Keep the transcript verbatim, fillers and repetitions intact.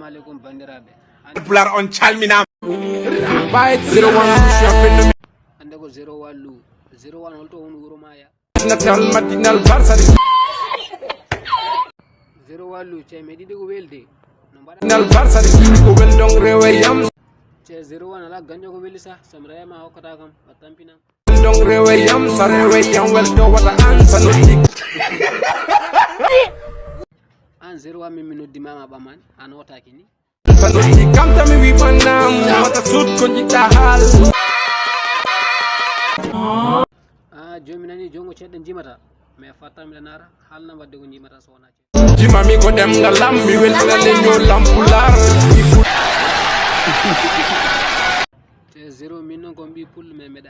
Aleykum banndiraaɓe. Pulaar on calminaama. Hannde ko zéro wallu. Zéro one holto woni wuro Maya? Natal Madinal Barsari. Zéro wallu, ce meɗiɗi ko welde. No mbaɗa? Madinal Barsari, ko weldon rewe yam. Ce zéro one ala ganjo ko weli sa, sam rema hokkata kam, a tampina. Weldon rewe yam, sa rewe yam, weldo wata an, sa noddi. An zéro one min mi noddi mama ɓaman, an otaki ni. Sa noddi kam tami wi bannam, wata sut ko jiɗɗa haal. Ah, joni mi nani jongo ceɗɗo jimata, mais fatta miɗa nara, haalna wadde ko jimata so wona ceɗɗo. Jimami ko ɗemngal lam, mi weltina leñol lam pulaar. Mi fu- Ce zéro min noon ko mbi pul, mais mbeɗa